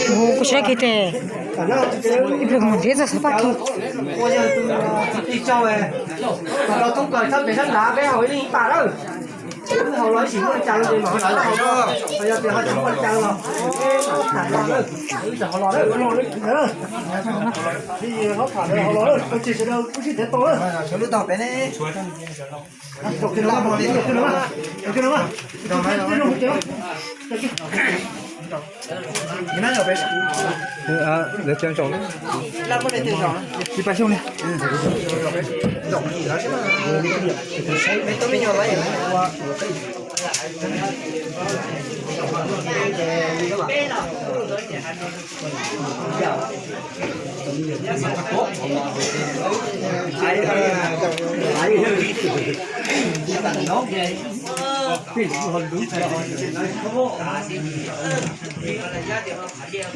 Kuv tsis tau kiv tes, ib pliag kuv mam nrhiav txoj xov paj kiv.